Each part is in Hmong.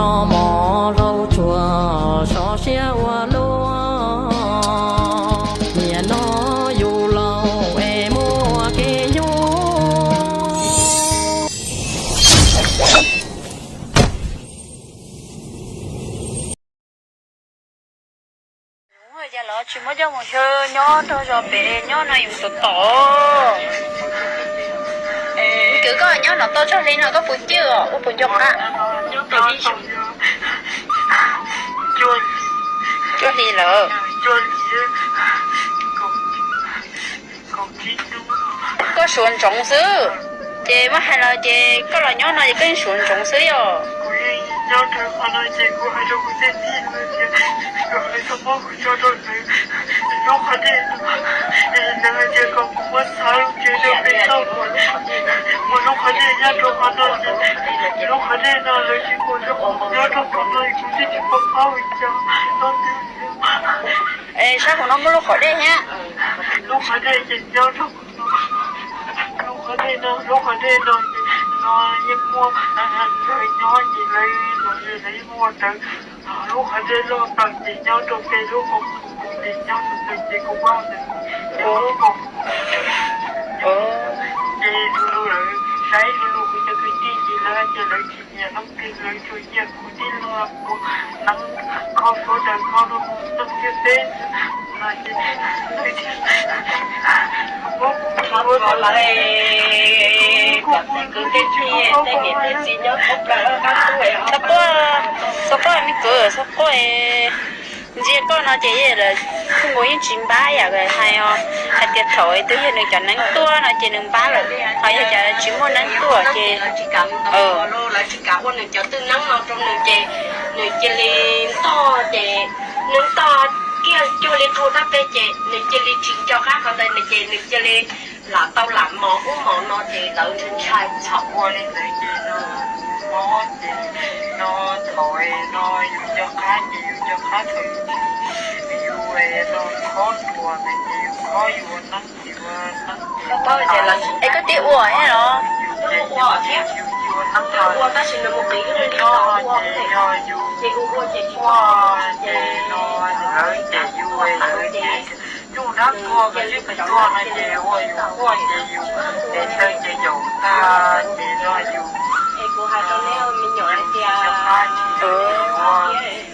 Mos hlau tsuag sov siab ua luaj, nim no yus laus es muaj kev nyuaj. Cas los tsis muab coj mus xyov nyob nrog zos pem nyob no yus tus tom. Kwv koj nyob no tau tsawg hli no koj puas cwj os, koj puas nco qab? Cuaj hli lawm. Koj suav ntsoov xwb, ces muab hais los ces koj los nyob no ces koj yeej suav ntsoov xwb yom. Lub qhov dej no, lawv hais tias kom kuv muab xav lub tsev rau peb tauj, muaj lub qhov dej nyob rau qhov no ces lub qhov dej no lawv tsis muaj nyob rau qhov no kuv thiaj tsis pom qab ua cas no. Es sab hauv no muaj lub qhov dej thiab. Lub qhov dej ces nyob rau qhov no, lub qhov dej no, lub qhov dej no ces no yeej muaj lawv nyob ces lawv los lawv yeej muaj rawv. Lub qhov dej loj tawm ces nyob rau pem lub qhov qub ces nyob rau pem ces kuv pab ntawd ces lub qhov qub ces lu lu lawv saib lu lu kuv cov kwv tij ces lawv hais tias lawv tsis nyiam leej twg, lawv tsuas nyiam kuv tij laug Puas Neeb, kho suav daws kho rau kuv txog kiag peb no ces lawv thiaj muab kuv ua lawv kom kwv tij tej niam tej txiv nyob thoob plaws qab tub. Txhob quaj, txhob quaj me kwv, txhob quaj. Ntsia koj no ces lawv kuj nkaus yeej tsis npab yam hais os, hais tias thaum twg yog nws cov neeb tuaj no ces nws npab lawm, ho yog cov tsis muaj neeb tuaj ces lawv tsis kam ua nws cov twj neeb no rau nws ces nws cia li ntog ces nws ntog kiag cuag li qhau dab peb ces nws cia li tsis nco qab qhov ntawd ces nws cia li lam tau lam mos ub mos no ces lawv ntshai txhaum ua li ntawd ces no mob ces no thaum no yus nco qab ces yus nco qab thaum yus no khob ruas ntawd ces yus khob yus ua neeb ces ua neeb. Es koj twb ua thiab los? Yus ces yus ua thiab, yus ua neeb los, tab sis nws mus qiv no ces yog yus quaj ces no lawv ces yus ua lawv ces yus dab tuag pes tsib pes tuag no ces ua yus quaj ces yus ces taw ces yaum tag ces no yus es kuv hais rau nej me nyuam hais tias ua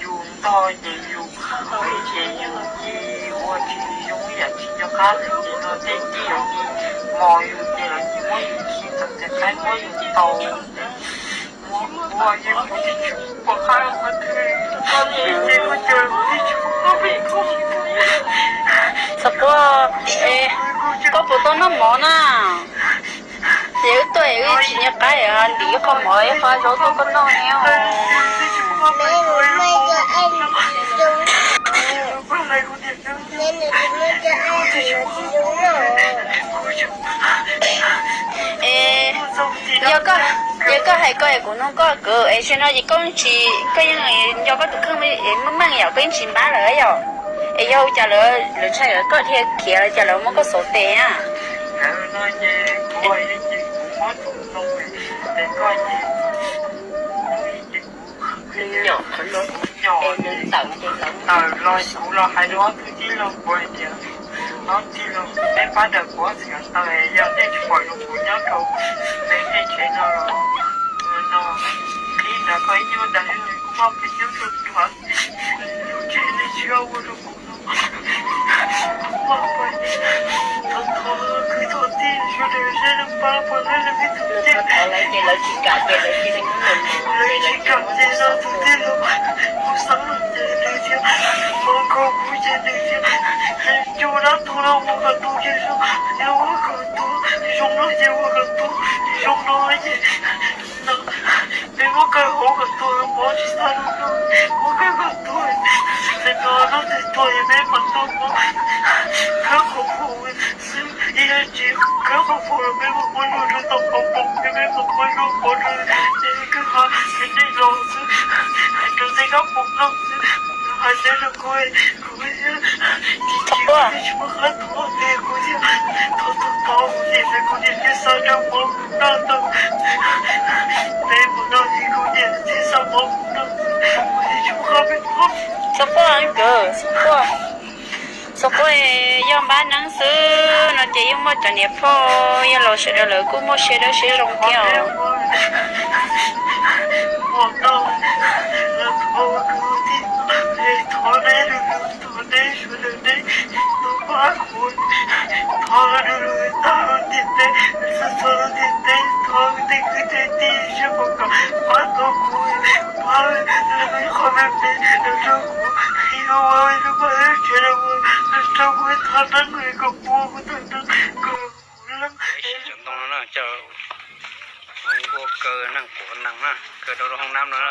yus ntog ces yus ces yus ci ua tsis zoo yam tsis nco qab ces no tej tij ces mos yus ces lawv ci muab yus khi tau ces qaib muab yus tau. Ua yus tsis pom qab qhov twg, koj tsis ces koj ces tsis pom qab pem koj. Txhob quaj, koj puas tau noj mov na? Ces wb tuaj wb tsis nco qab ntim ib qho mov ib qho zaub tuaj koj noj ne. Es yog koj, yog koj hais koj es kuv nug koj kwv es zaum no ces koj tsis, koj yeej nco koj tus kheej meej meej yom, koj yeej tsis npab lawm yom. Es yog ua cas lawv, lawv ntshai koj dhia khiav los cas lawv muab koj xauv tes na? Tawm los kuv los hais rau ob tug tij laug kuv hais tias, ob tij laug, peb pab ntawm kuv ob txhais taw, yog nej tsis pom zoo kuv nyob rau peb tej tsev no los no, qhib ntawd koj ib nyuag ntawd kuv pab peb nyob rau tod, lub tsev nej tsis ua rau kuv no. Thov, thov kwv thov tij sawv daws seb nej pab pab lawv, lawv tsis kam ces lawv tsis kam ces no tus tij laug, kuv xav los ces nws thiaj, kuv kuv ces nws thiaj, cua dab tuag no ua kom tuag kiag zoo, yog ua kom tuag zoo no ces ua kom tuag zoo no ces no, peb muab kaw hauv kom tuag, mov tsis tag no, muab kaw kom tuag, no no twg tuag ces peb mam tuaj muab khawb qhov phuam xwb, yog tsis khawb qhov phuam los peb mam muab luaj rau tau qhov poom, peb mam muab luaj pov rau kwj ha, peb tej los xwb, hais rau tej kab poom no xwb, hais teb rau kuv, kuv tsis, tsis muaj qab tuag ces kuv thiaj thov, thov, thov kuv niam, kuv niam thiaj xa rau mov kuv noj tau, peb mus noj ces kuv niam thiaj xa mov kuv noj. Xub quaj nkawd, xub quaj, xub quaj, yog npab neeb xwb no ces yeej muaj cov niam phauj yog laus sawv daws lawv kuj muaj siab dawb siab zoo thiab os. Cov ntoo no na, cov nkuaj kaw neeg quav nees na, kaw rau hoob nab no na.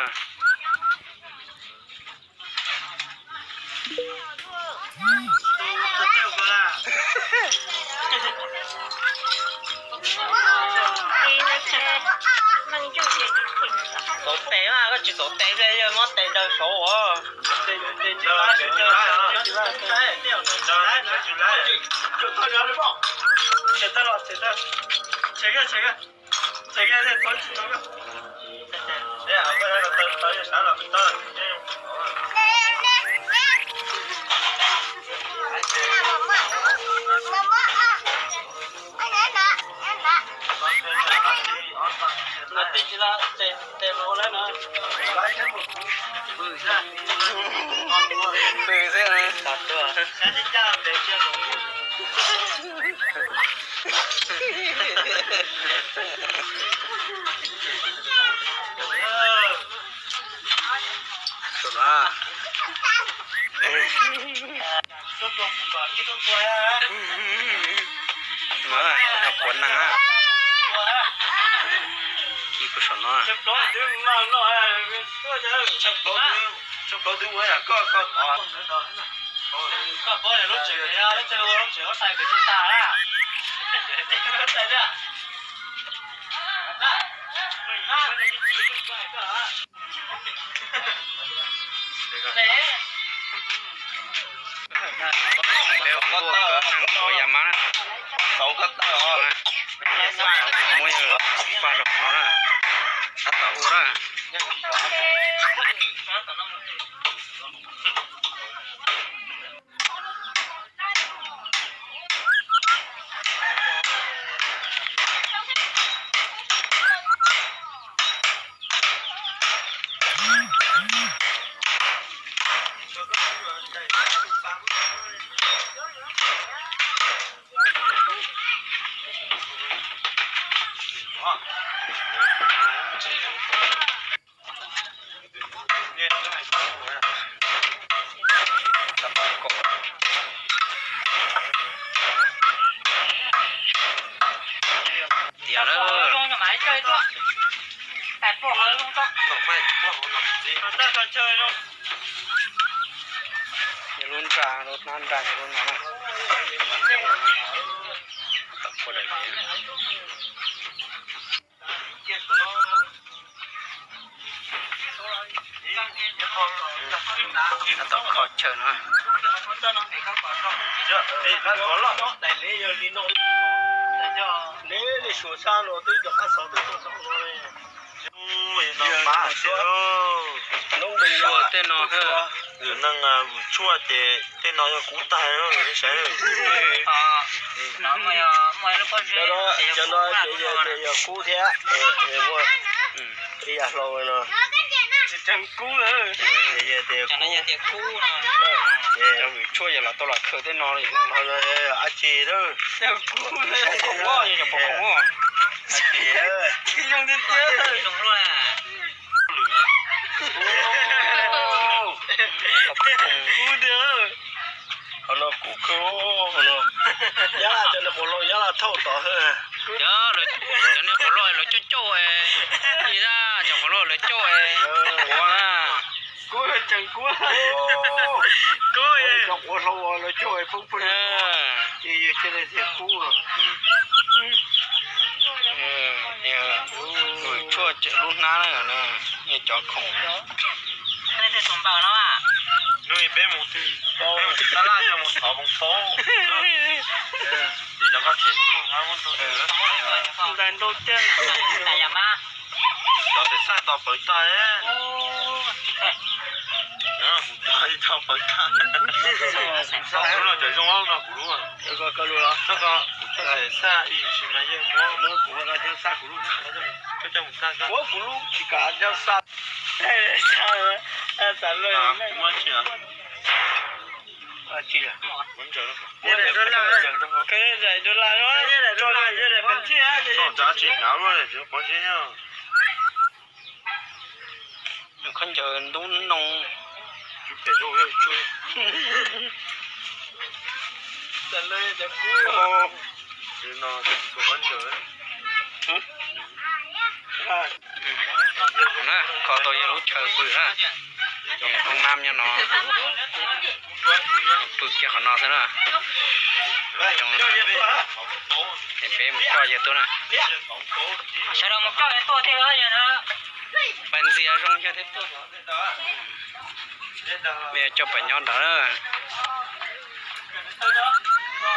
Xauv tes mas koj tsis xauv tes ple, yog muab tes daws saud os. Quav neeg, ib puag saum no. Xauv koj tawj, neeg quav yam mab na. Xauv koj tawj os. Muab yawg pag rau qhov no na. Tab tom ua na. Tiag lawm. Lub nra, lub hnab nra, lub no na. Tom kho daim me. Tom kho chaw no. Tej no, neeg vwm tshuaj ces tej no yog kub tag, saib. Cov no ces yog kub thiab, ib yam hlau no. Tsis tseem kub lawm. Cov vwm tshuaj yog los tau los khaws tej no li. Ab tsi, pom khoom, yog pom khoom. Ab tsi, kub tiag. Qhov no kub kawg, qhov no. Nyab Laj cov niag quav hlau, Nyab Laj thauj tod. Cov niag quav hlau lawv coj coj, cov quav hlau lawv coj, quav na. Kub tseem kub. Kub, cov quav hlau lawv coj poob poob, ces yog cia li tias kub. Vwm tshuaj lub hnab na, cov khoom. Peb mus, peb mus Xab Laj mus thov Voob Paub. Ntais ntau tiag. Cov tes xaj tos pawv tag. Lub no cov zoo no kuv lub. Koj lub los? Koj, kuv txhaj ib yam si mas yeej muab kuv xa kuv lub. Koj coj mus xa koj. Muab kuv lub tsis kam coj xa. Xa, xa lawm. Kuv muab tsis. Tsis. Muab ntsaws rau hauv. Tso tsav tsis hnyav luaj, tsis pov tseg. Khaub ncaws ntub noo. Na, kho tau yog lub chaw pw na. Hoob nab nyob no, pw kiag qhov no xwb na. Zoo, peb mus coj yawg tuaj na. Sawv daws mus coj yawg tuaj thiab. Pais ntxias zoo yawg thiaj tuaj. Mej coj pais nyob nrad na. Pov dawm na.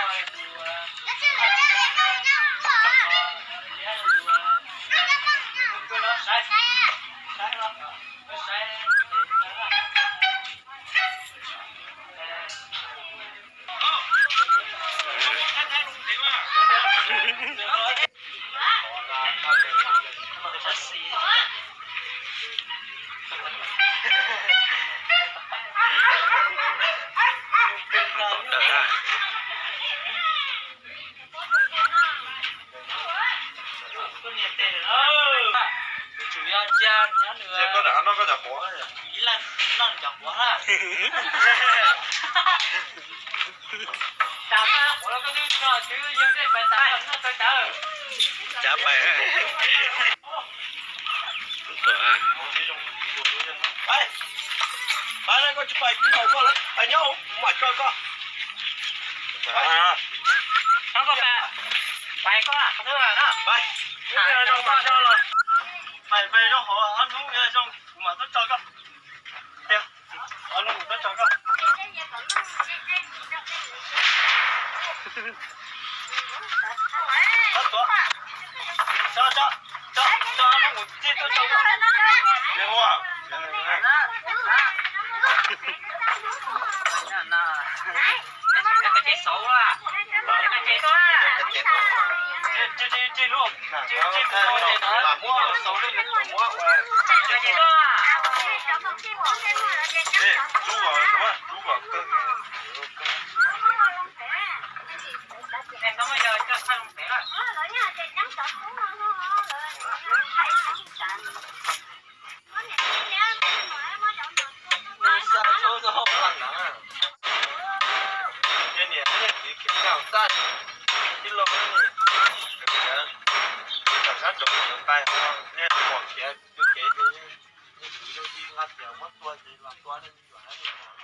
Ces koj rov qab noj koj cov quav. Cav pais. Pais, pais, koj tsis pais kuv ntaus koj lawm, pais nyob kuv mam tso koj. Pais, pais, pais, pais zoo hauv ob hnub zoo kuv mam tuaj tso koj. Ob hnub kuv tuaj tso koj. Tso, tso, tso, tso, ob hnub kuv thiaj tuaj tso koj. Xa tshuab txog hauj lwm na. Ces niam thiab txiv khiav tag tag, tij laug, tam sab nrov nqaij, nej pom khiav tus kev ces nej kwv yog ib hab tias muab tua ces los tua, nej yuam hab nej pom.